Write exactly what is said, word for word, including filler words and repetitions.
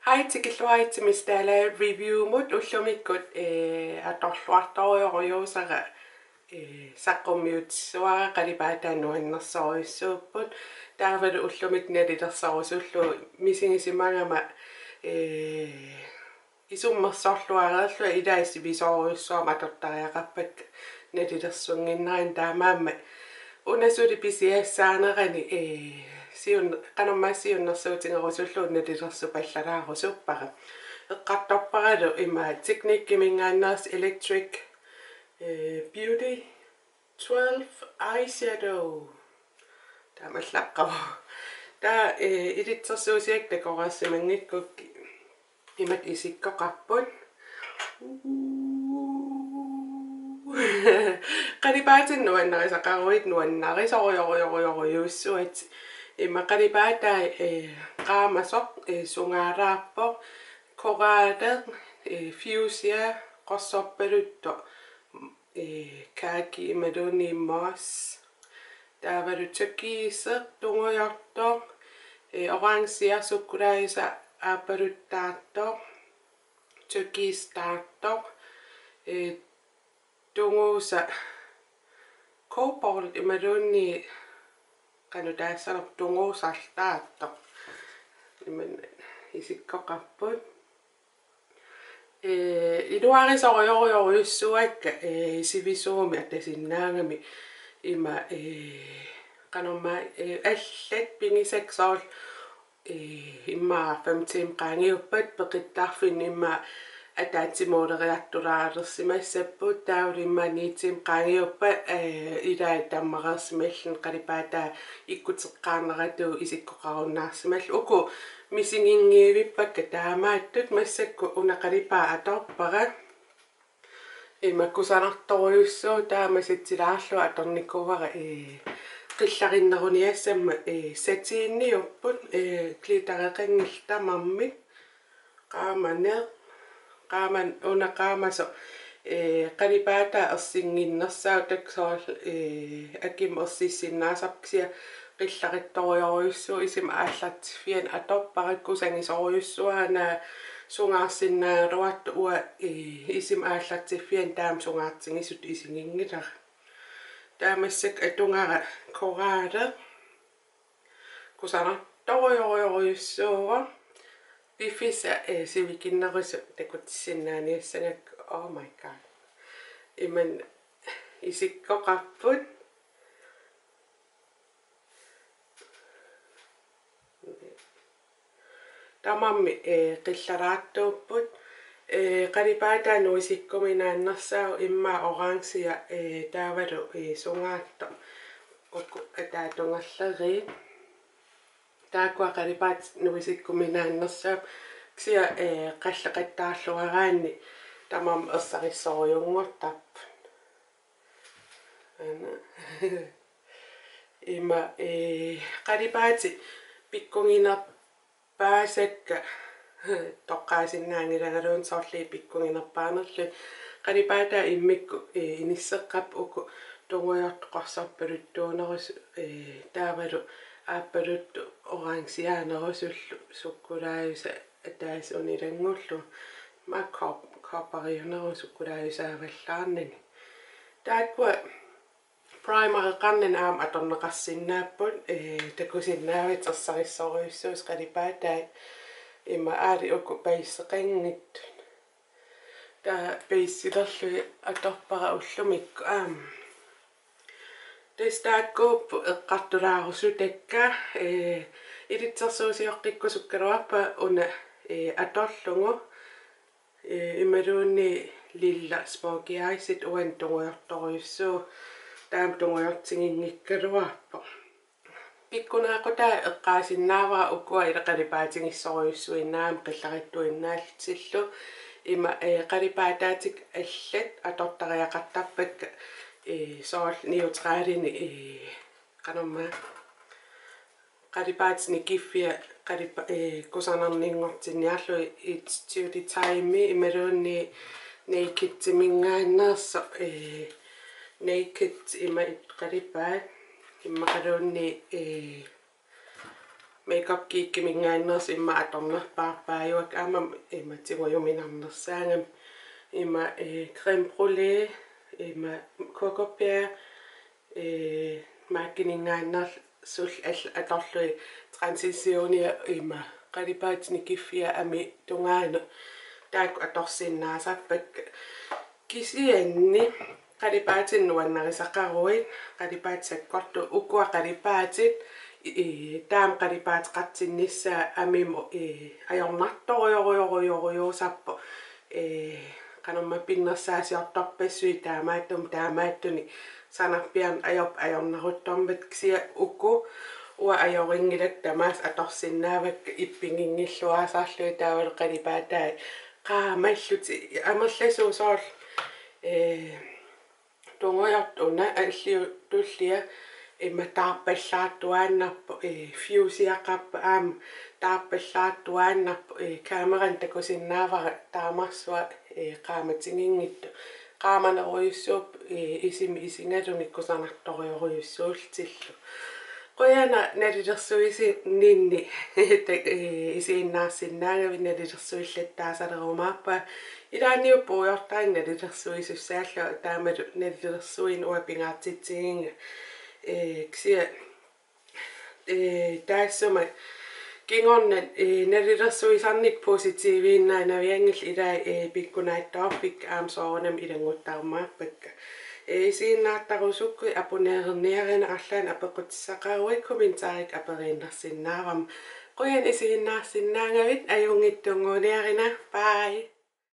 Hej, tikilluaritsi Miss Dalager Reviewmut. Ullumikkut, eh, atorluartorujorujuusara, eh, saqqummiutissavara, qalipaataa nuannersorujussuupput. Taavalu ullumikkut nalilersorusullugu misigisimagama, eh, isummersorluareerlunga, ilaa sivisoorujussuarmik atortariaqarpakka nalilersunnginnerani, taamaammat una suli pisiassaanerani, ee, siun-, qanormaa siunnersuutigerusullugu nalilersupallalaarusupparpara. Eqqartorparalu ima Techniciminngaanneersoq Electric, ee, Beauty twelve Eyeshadow. Taamaallaqqavoq. Taava, ee, ilitsersuusiakka takoreersimanngikkukkit imatut isikkoqarput. Qalipaatinik nuannarisaqaruit nuannarisorujorujorujorujussuat. Ima qalipaataa, ee, qaamasoq, ee, sungaaraarpoq. Koraalli, ee, fuchsia, qorsorpaluttoq, ee, kaki imaluunniit moss. Taavalu turkiseq tungujortoq, ee, orangea sukkulaajusaq aappaluttaartoq, turkistaartoq, ee, tunguusaq kobolt imaluunniit qanoq taassanersoq, tunguusartaartoq. Imannak isikkoqarput. Ee, iluarisorujorujorujussuakka, ee, sivisuumik atasinnaagami ima, ee, qanormaa, ee, allat pigisakka soorlu, ee, immaqa fem timer qaangiuppat peqittarfinni immaqa ataatsimooleriartulaarsimassapput, taavalu immaqa ni timer qaangiuppat, ee, ilaa tammareersimalluni qalipaataa ikkuteqqaarneratuut isikkoqarunnaarsimallugu. Uku misiginngivippakka taamaattut. Massakkut una qalipaat atorpara. Ima kusanartorujussuuvoq, taamaallaat silaarlu atornikuuara, ee, qillarinneruniassammat, ee, satiniupput, ee, glittereqanngillat tamarmik. Qaamaneq, qaaman-, una qaamasoq, ee, qalipaataa ersinnginnersaavoq, taava soorlu, ee, akimut ersissinnaasarpoq, kisianni qillarittorujorujussuuvoq. Isima aallartiffiani atorpara, kusagisorujussuara, sungaarsinnaagaluartoq, uanga, ee, isima aallartiffiani taama sungaartigisutut isiginngilara. Taava massakkut atugara koraalli. Kusanartorujorujorujussuuvoq. Piffissaq, ee, sivikinnerusut takutissinnaaniassagakku. Oh my god. Imannak isikkoqarput. Tamarmik, ee, qillaraartuupput. Ee, qalipaataa nuisikkuminaannersaavoq, immaqa orangea, ee, taavalu, ee, sungaartoq. Uku ataatungerleriit. Taakkua qalipaatit nuisikkuminaannersaapput. Kisianni, ee, qalleqattaarluaraanni tamarmik ersarissorujunngortarput. Aana. Ima, ee, qalipaatit pikkunginerpaasakka toqqaasinnaanngilagaluni, sorliit pikkunginerpaanerlugit. Qalipaataa immikkut, ee, inisseqqapput. Uku tungujortoq qorsorpaluttuunerusut, ee, taavalu aappaluttoq orangeaanerusullu sukkulaajusaq ataaseq unilanngullugu. Ima kop-, koppariuneruvoq sukkulaajusaallaarnani. Taakkua primereqarnani aamma atorneqarsinnaapput, ee, takusinnaavatit ersarissorujussuusut qalipaatai. Ima aali uku baseqanngitsut. Taava baselerlugit atorpara ullumikkut aamma. Tassa taakkuupput eqqartulaarusutakka, ee, ilitsersuusioqqikkusukkaluarpara una, ee, atorlugu, ee, imaluunniit lilla smokey eyes, uani tungujortorujussuuvoq, taama tungujortiginngikkaluarpoq. Pikkunaaqutaa eqqaasinnaavara, ukua ila qalipaatigissorujussuinnaagami qillarittuinnaallutillu. Ima, ee, qalipaataatigut allat atortariaqartarpakka, ee, soorlu neutralinik, ee, qanormaa, qalipaatit nikiffia qalipa-, ee, kusanarninngortinniarlugit, It's Judy Time imaluunniit Nakediminngaanneersoq, ee, Naked ima qalipaat, immaqaluunniit, ee, Makeup Geekiminngaanneersut immaqa atornerpaarpaajuakka aamma ima tigujuminarnersaagami. Ima, eh, crème brûlée, ima coco beurre, eh, MAC-iminngaanneersullu al-, atorlugit transitionia ima qalipaatit nikiffia amip tungaanut taakku atorsinnaasarpakka. Kisianni qalipaatinik nuannarisaqaruit, qalipaatit sakkortuut, ukua qalipaatit, i-, i-, taama qalipaateqartinnissaat amimut, i-, ajornartorujorujorujorujuusarpoq, i-, qanormaa pinnersaasiortorpassuit taamaattumik taamaattunik sanarpiarneq ajorput ajornaruttormat, kisianni uku uanga ajorinngilakka tamaasa atorsinnaavakka ippiginngilluaasarlugit taavalu qalipaatai qaamallutik amerlasuut soorlu, eh, tungujortoq una alliup tullia ima taarpallaartuaannarpoq, eh, fuchsiaqarpoq aamma taarpallaartuaannarpoq, eh, kamerani takusinnaavara taamarsuaq, eh, qaamatiginngitsoq. Qaamanerujussuuvoq, eh, isimi isigalugit kusanartorujorujussuullutillu. Qujanaq nalilersuisinninni, ta-, eh, isiginnaarsinnaagavit, nalilersuillattaasalerumaarpunga. Ilaanniuppoq ujoortaanni nalilersuisussaallunga, taamalu nalilersuineq uanga pingaartitsigiga. Eh, kisianni, eh, taassuma kingorna, eh, nalilersuisarnikkut positiviinnaanavianngillat, ilai, eh, pikkunaattoorpikka aamma soorunami ilannguttarumaarpakka. Eh, isiginnaartarusukkuit abonnererniarina, arlaannik apeqqutissaqaruit, kommentaarikkut aperiinnarsinnaavara. Qujanaq isiginnaarsinnaagavit, ajunngitsunnguuniarina. Bye.